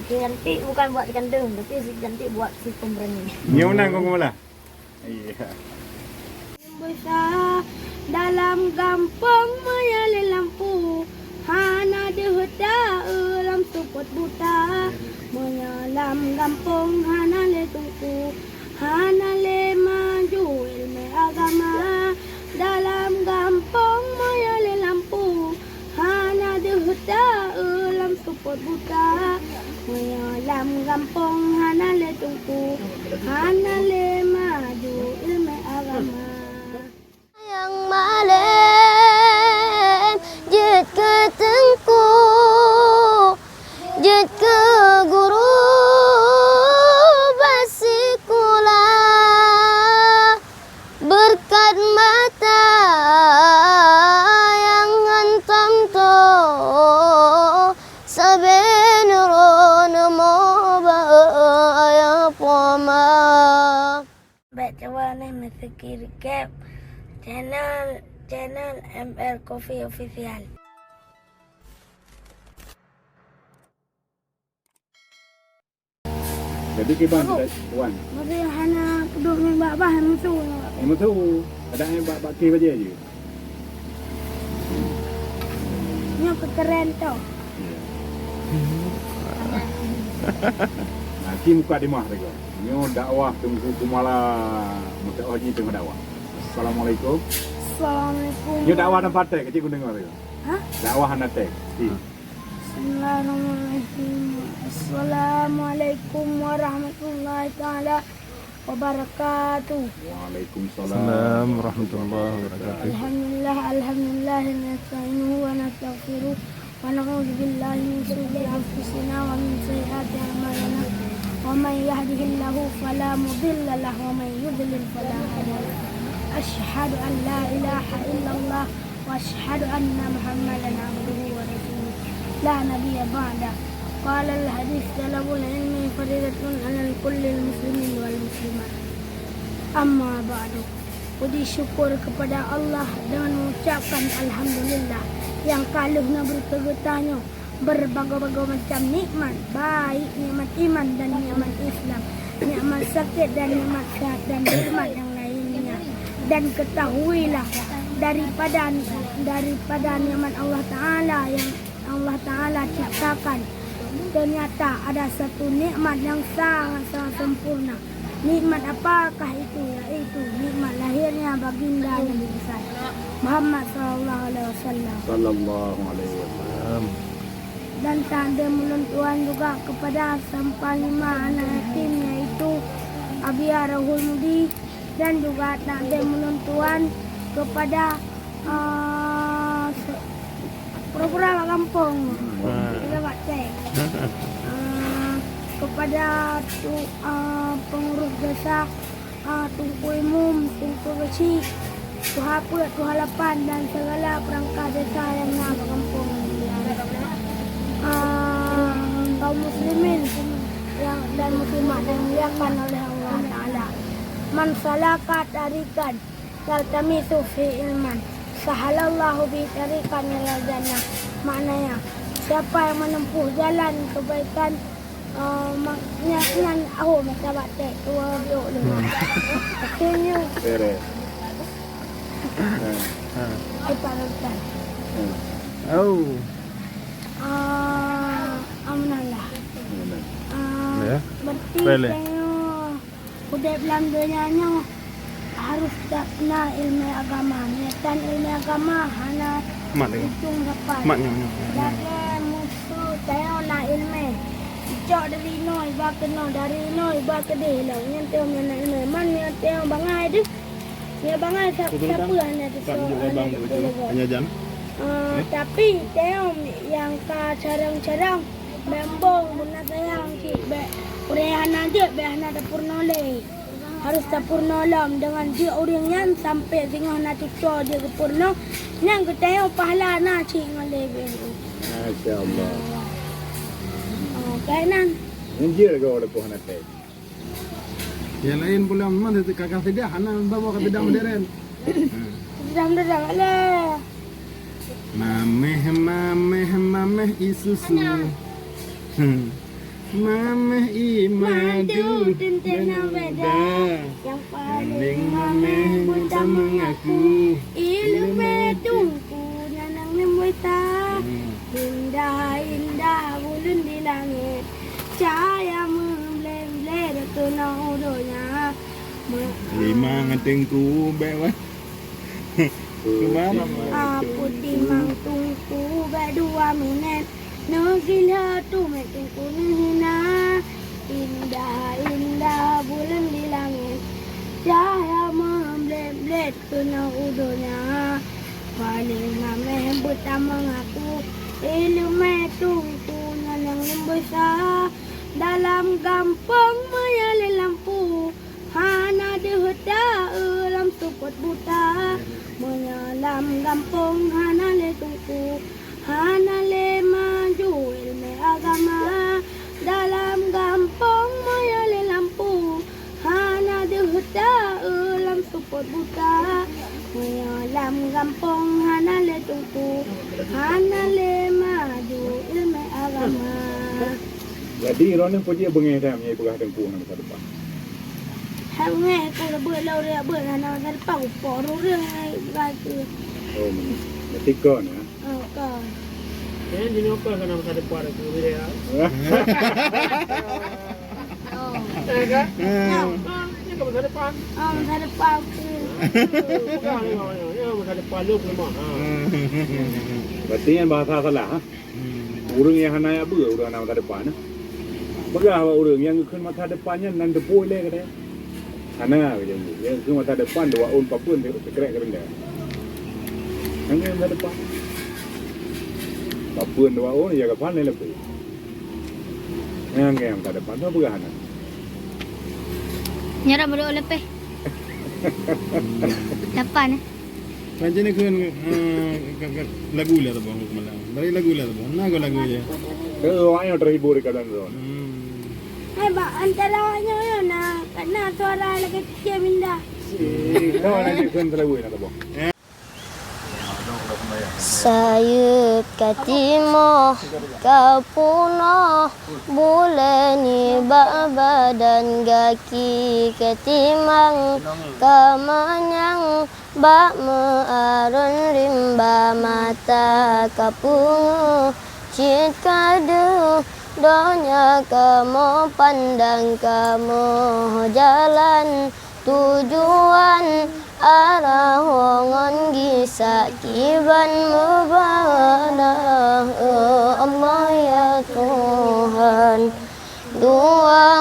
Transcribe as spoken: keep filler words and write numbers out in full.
Cantik bukan buat si kandung, tapi si cantik buat si pemberani. Nyoe nan kong keumalah. Iya. Besar dalam gampông maya lé lampu, hana deuh taeu lam seupôt buta. Maya lam gampông hana lé teungku, hana lé maju ilmu agama. Dalam gampông maya lé lampu, hana deuh taeu lam seupôt buta. Maya lam gampông hana lé teungku, hana lé maju ilmu agama. Nyang malém jeuet keu teungku, jeuet keu guru bak sikula. Beureukat mata nyang hantom tô, sabe nurun mobayeue poma. Bèk cuba neh meuseuki recap channel, channel M R Coffee Official. Jadi kiban Aku. Wan. Mari hana peuduek ngon bak bah musu. Yang betul. Kadang yang bak bak keh baje je. Nyoe keu keren tu. Iya. Nah, ki muka di mah rega. Nyoe dakwah Teungku Kumala meudakwah ji teungoh dakwah. Assalamualaikum. Assalamualaikum. Nyoe dakwah dan patai kecil ku dengar rega. Hah? Dakwah hana teks. Ti. Bismillahirrahmanirrahim. Assalamualaikum warahmatullahi taala wabarakatuh. Waalaikumsalam. Salam warahmatullahi wabarakatuh. Alhamdulillah, alhamdulillah, nasta'inuhu wa nastaghfiruh, wa na'udzu billahi min syururi anfusina wa min sayyiati a'malina. Wa may yahdihillahu fala mudilla lahu wa may yudlil fala hadiya lahu. Asyhadu an la ilaha illallah wa asyhadu anna Muhammadan abduhu wa rasuluh. La nabiyya ba'da. Qala al-hadis, talabul ilmi faridatun 'ala kulli muslimin wal muslimat. Amma ba'du. Puji syukur kepada Allah dengan mengucapkan alhamdulillah nyang ka lheueh neubri keu geutanyoe berbagai-bagai macam nikmat, baik nikmat iman dan nikmat Islam, nikmat sakit dan nikmat sehat dan nikmat yang lainnya. Dan ketahuilah daripada, daripada nikmat Allah Taala yang Allah Taala ciptakan, ternyata ada satu nikmat yang sangat-sangat sempurna. Nikmat apakah itu? Yaitu nikmat lahirnya baginda Nabi besar Muhammad sallallahu alaihi wasallam. Sallallahu alaihi wasallam. Dan takzim ulôn tuan juga kepada sampah lima anak yatim, yaitu Abi Arahul Mudi, dan juga takzim ulôn tuan kepada, ah, se-, pura-pura bak gampông. Ah. Pura bak teks. Ah, kepada tu, ah, pengurus desa, ah, Teungku Imum, Teungku Geuchik, Tuha Peuet, Tuha Lapan, dan segala perangkat desa yang na bak gampông. Ah, kaum muslimin yang, dan muslimat yang dimuliakan oleh Allah Taala. Man salaka tariqan yaltamisu fi ilman, sahalallahu bihi tariqan ilal jannah. Maknanya, siapa yang menempuh jalan kebaikan, eh, mak-, nya-, nyan, oh, masa bak teks, dua blok dulu. Hmm. Akhirnya, Beres. Ha. Cepat, cepat. Ha. Oh. Ah, amanah lah. Amanah. Ah, Ya. Berarti Boleh. Saya Udép lam donya nyoe harôh that na iéleumé agama. Meunyo tan iéleumé agama hana Mat lagèe. Ujông dapat. Mat nyoe, nyoe. Lagèe musoh tanyoe na iéleumé. Icok dari inoe iba keunoe, dari inoe iba keudeh lom. Nyan tanyoe na iéleumé. Man nyan tanyoe bangai deuh. Nyan bangai sa-, Betul kan? Sapeue hana Pak teusoe, tunjuk hana abang tu, teupeue. Hanya jam. Ah, Eh? Tapi tanyoe nyang ka carông-carông Beumbông beuna sayang cit, bèk ureueng hana jeuet, bèk hana tapeurunoe lé. Harôh tapeurunoe lom, deungon jeuet ureueng nyan sampoe singoh na cucoe jeuet geupeurunoe, nyan geutanyoe pahala na cit ngon lé beuh. Masya Allah. Oh, keunan. Nyan jeuet lagèe ureueng hana teuh. Nyang laén pulang memang kakak sida hana bawa ka bidang modern. Bidang modern, alah. Mameh, mameh, mameh isusu. Hmm. Mamah i madu teuntèe na beda. Nyang paleng mamah buta meungaku. Ileumèe teungku nyan nyang leumboi sa. Indah-indah buleuen di langèt. Cahya meublèt-blèt keunoe u donya. Limang teungku bèk wah. Apu timang teungku bèk dua minèt. Neugila teumèe teungku neuhina. Indah-indah buleuen di langèt. Cahya meublèt-blèt keunoe u donya. Paleng mamah buta meungaku. Ileumèe teungku nyan nyang leumboi sa. Dalam gampông meunyo lé lampu. Hana deuh ta-eu lam seupôt buta. Meunyo lam gampông hana lé teungku, hana lé maju ileumèe agama. Dalam gampông meunyo lé lampu, hana deuh ta-eu lam seupôt buta. Meunyo lam gampông hana lé teungku, hana lé maju ileumèe agama. Jadi, droeneuh peue jeuet beungèh that meunyo peugah teungku hana masa depan? Hana beungèh, ka beuet lom ureueng beuet hana masa depan, upo ureueng ngai peugah tu. Oh, berarti kon, ya? Oh, kon. Nyan jinoe kon hana masa depan aku, ya. Oh. Ya kan? Ya. Ah, ini kan masa depan. Oh, masa depan aku. Pegang ni, ya, masa depan lu ke rumah. Ha. Berarti nyan bahasa salah, ha? Ureueng nyang hana jak beuet, ureueng hana masa depan, eh. Peugah bak ureueng nyang geukheun masa depan nyan nan teupeue lé kata. Hana, geukheun masa depan dua ôn papeuen teukrek keureunda. Hana masa depan. Papeuen dua ôn, ya kapan lé leupah. Hana masa depan, tu peugah hana. Nyoe dah beudoa leupah. Lapan, eh. Macam ni kan, eh, ka, ka, lagu lah tu, Bang, malam. Dari lagu lah tu, Bang. Nah, lagu je. Eh, awak yang terhibur di keadaan tu. Hmm. Hai, bak antara awak nyoe, nyoe na, na suara lagi kecil pindah. Eh, kau nak ikut lagu nak tu, Bang? Sayeuep ka timoh, ka punoh, bulèe nibak badan gaki ka timang, ka manyang bak meuarôn rimba mata ka peungeuh cit ka deuh, donya kamoe pandang kamoe jalan tujuan arah wongon gisa kiban meubalah. Eh, Allah ya Tuhan, dua